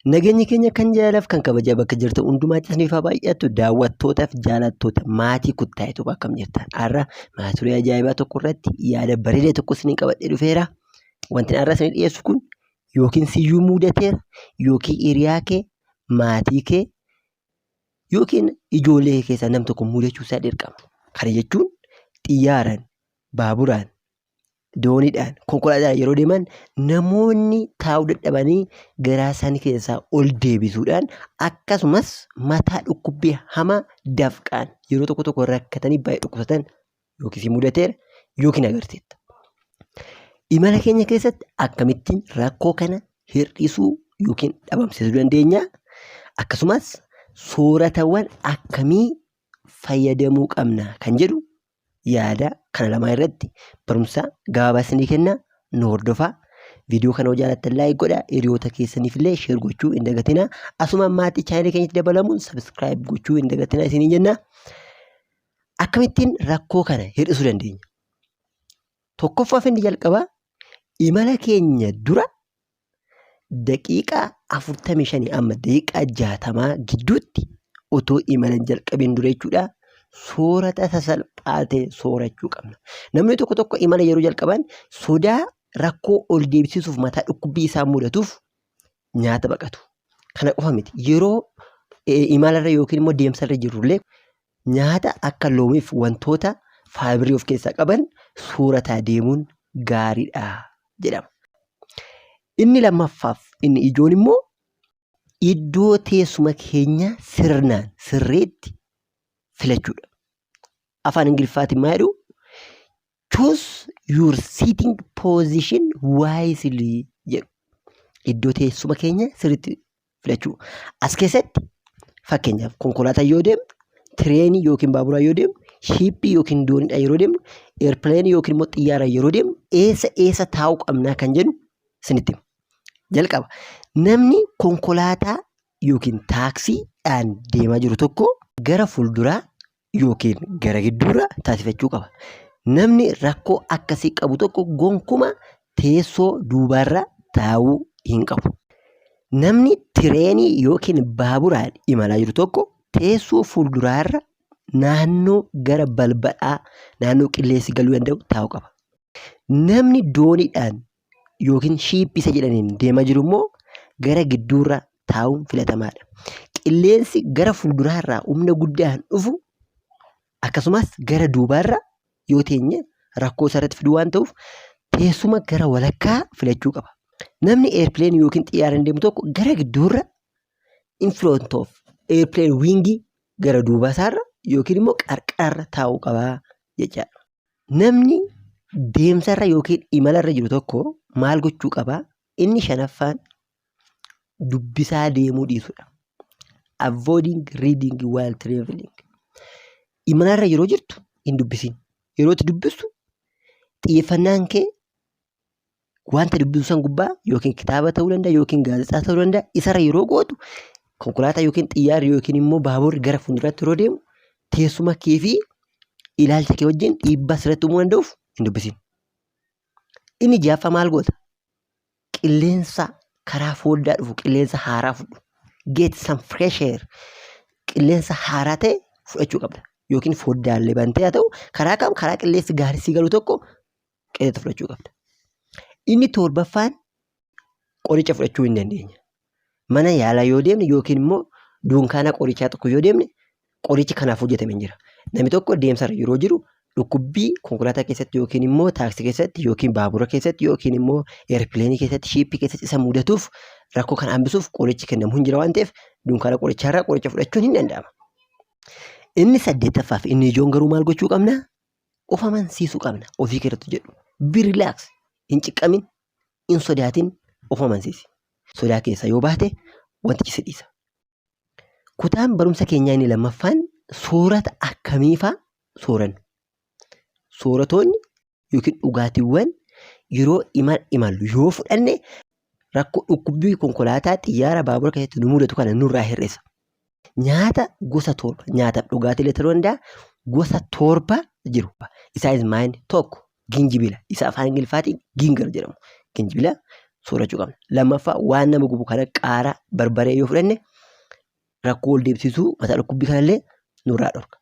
Nageenyi keenya kan jaalalaaf kan kabajaa bakka jirtan hundumaatti isiniif haa baay'atu. Daawwattootaaf jaalattoota maatii Kuttaayee akkam jirtan? Har'a mata duree ajaa'ibaa tokko irratti yaada bareedaa tokko isinii qabadhee dhufeera. Wanti har'a isinii dhiyeessu kun yookiin siyyuu mudateera yookiin hiriyaa kee, maatii kee yookiin ijoollee kee keessaa nam tokko mudachuu isaa dirqama. Kana jechuun xiyyaaraan, baaburaan, dooniidhaan, konkolaataadhaan yeroo deeman namoonni taa'uu dadhabanii garaa isaanii keessaa ol deebisuudhaan, akkasumas mataa dhukkubbii hamaa dafqaan yeroo tokko tokko rakkatanii baay'ee dhukkubsatan yookiin si mudateera yookiin agarteetta. Imala keenya keessatti akkamittiin rakkoo kana hir'isuu yookiin dhabamsiisuu dandeenya? Akkasumas sooratawwan akkamii fayyadamuu qabna kan jedhu yaada kana lamaa irratti barumsa gabaabaa isinii kenna. Nu hordofaa. Viidiyoo kana yoo jaalattan like godhaa, hiriyoota keessaniif illee share gochuu hin dagatinaa. Asumaan maatii chaanalii keenyatti dabalamuun subscribe gochuu hin dagatinaa isiniin jenna. Akkamittiin rakkoo kana hir'isuu dandeenya? Tokkoffaaf inni jalqabaa, imala keenya dura daqiiqaa 45 amma daqiiqaa 60 gidduutti, otoo imala hin jalqabin dura jechuudha, soorata sasalphaa ta'e soorachuu qabna. Namni tokko tokko imala yeroo jalqaban sodaa rakkoo ol deebisiisuuf, mataa dhukkubbii isaan mudatuuf nyaata baqatu. Kana qofa miti. Yeroo imalarra yookiin immoo deemsarra jirrullee nyaata akka loomiif wantoota faayibarii of keessaa qaban soorataa deemuun gaariidha jedhama. Inni lammaffaaf inni ijoon immoo iddoo teessuma keenya sirnaan sirriitti filachuudha. Afaan Ingiliffaatiin maal jedhu? "Choose your seating position wisely" jedhu. Iddoo teessuma keenya sirriitti filachuu. As keessatti fakkeenyaaf konkolaataa yoo deemnu, tireenii yookiin baaburaan yoo deemnu, shiippii yookiin dooniidhaan yeroo deemnu, airplane yookiin immoo xiyyaaraan yeroo deemnu eessa eessa taa'uu qabnaa kan jedhu isinitti hima. Jalqaba, namni konkolaataa yookiin taaksiidhaan deemaa jiru tokko gara fuulduraa yookiin gara gidduurra taasifachuu qaba. Namni rakkoo akkasii qabu tokko gonkumaa teessoo duubaarra taa'uu hin qabu. Namni tireenii yookiin baaburaan imalaa jiru tokko teessoo fuulduraarra naannoo gara balbalaa, naannoo qilleensi galuu danda'u taa'uu qaba. Namni dooniidhaan yookiin shiippii isa jedhaniin deemaa jiru immoo gara gidduurra taa'uun filatamaadha. Qilleensi gara fuulduraarraa humna guddaan dhufu, akkasumas gara duubaarra yoo teenye rakkoo isarratti fiduu waan ta'uuf, teessuma gara walakkaa filachuu qaba. Namni airplane yookiin xiyyaaraan deemu tokko gara gidduurra, in front of airplane wing, gara duuba isaarra yookiin immoo qarqararra taa'uu qabaa jechaadha. Namni deemsarra yookiin imalarra jiru tokko maal gochuu qabaa? Inni shanaffaan dubbisaa deemuu dhiisudha. Avoiding reading while traveling. Imalarra yeroo jirtu hin dubbisiin. Yeroo itti dubbistu xiyyeeffannaan kee wanta dubbisu san gubbaa, yookiin kitaaba ta'uu danda'a yookiin gaazexaa ta'uu danda'a, isarra yeroo gootu, konkolaataa yookiin xiyyaarri yookiin immoo baaburri gara fuulduraatti yeroo deemu teessuma kee fi ilaalcha kee wajjin dhiibbaa sirratti uumuu danda'uuf hin dubbisiin. Inni ja'affaa maal goota? Qilleensa karaa foddaa dhufu, qilleensa haaraa fudhu. Get some fresh air. Qilleensa haaraa ta'e fudhachuu qabda. Yookiin foddaallee bantee haa ta'u, karaa kam, karaa qilleensi gaarii sii galu tokko qilleensa fudhachuu qabda. Inni torbaffaan qoricha fudhachuu hin dandeenya. Mana yaalaa yoo deemne yookiin immoo dunkaana qorichaa tokko yoo deemne qorichi kanaaf hojjetame hin jira. Namni tokko deemsarra yeroo jiru dhukkubbii konkolaataa keessatti yookiin immoo taaksii keessatti yookiin baabura keessatti yookiin immoo airplane keessatti, shiippii keessatti isa mudatuuf, rakkoo kana hambisuuf qorichi kennamu hin jira waan ta'eef, dunkaana qorichaarraa qoricha fudhachuun hin danda'ama. Inni saddeettaffaa fi inni ijoon garuu maal gochuu qabna? Of amansiisuu qabna. Ofii keerratti jedhu. Be relax. Hin ciqqamin. Hin sodaatin. Of amansiisi. Sodaa keessaa yoo baate wantichi si dhiisa. Kutaan barumsa keenyaa inni lammaffaan soorata akkamiifaa soorannu? Sooratoonni yookiin dhugaatiiwwan yeroo imala imallu yoo fudhanne rakkoo dhukkubbii konkolaataa, xiyyaara, baabura keessatti nu mudatu kana nurraa hir'isa. Nyaata gosa torba, nyaataaf dhugaatiilee ta'uu danda'a, gosa torba jiru. Isaanis maal? Tokko, ginjibila, isa afaan Ingiliffaatiin ginger jedhamu. Ginjibila. soorachuu qabna. Lammaffaa, waan nama gubu kana qaaraa, barbaree yoo fudhanne rakkoo ol deebisisuu mataa dhukkubbii kanallee nurraa dhorka.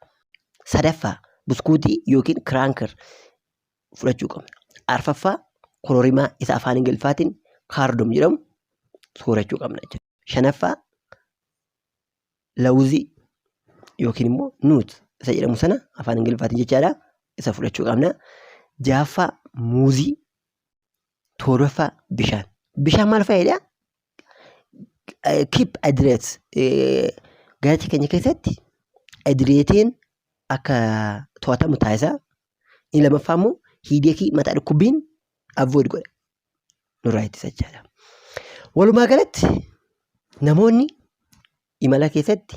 Sadaffaa, buskuutii yookiin cracker fudhachuu qabna. Arfaffaa, kororimaa isa afaan Ingiliffaatiin cardamom jedhamu soorachuu qabna jechuudha. Shanaffaa, lawuzii yookiin immoo nut isa jedhamu sana afaan Ingiliffaatiin jechaadha, isa fudhachuu qabna. Ja'affaa, muuzii. Torbaffaa, bishaan. Bishaan maal fayyada? Keep hydrate, garaacha keenya keessatti hydrateen akka to'atamu taasisa. Inni lammaffaa immoo headache, mataa dhukkubbiin avoid godha. Nurraa ittisa jechaadha. Walumaa galatti namoonni imala keessatti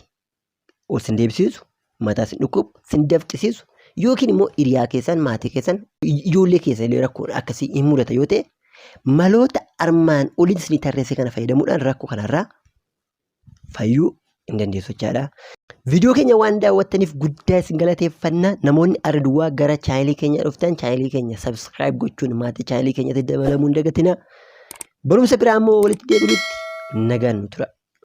ol sin deebisiisu, mataa sin dhukkubu, sin dafqisiisu yookiin immoo hiriyaa keessan, maatii keessan, ijoollee keessan illee rakkoon akkasii hin mudata yoo ta'e, maloota armaan olitti isinii tarreesse kana fayyadamuudhaan rakkoo kanarraa fayyuu hin dandeessu jechaadha. Viidiyoo keenya waan daawwattaniif guddaa isin galateeffanna. Namoonni arra duwwaa gara chaanelii keenya dhuftan, chaanelii keenya subscribe gochuun maatii chaanelii keenyatti dabalamuu hin dagatina. Barumsa biraa immoo walitti deebinutti nagaan nu tura.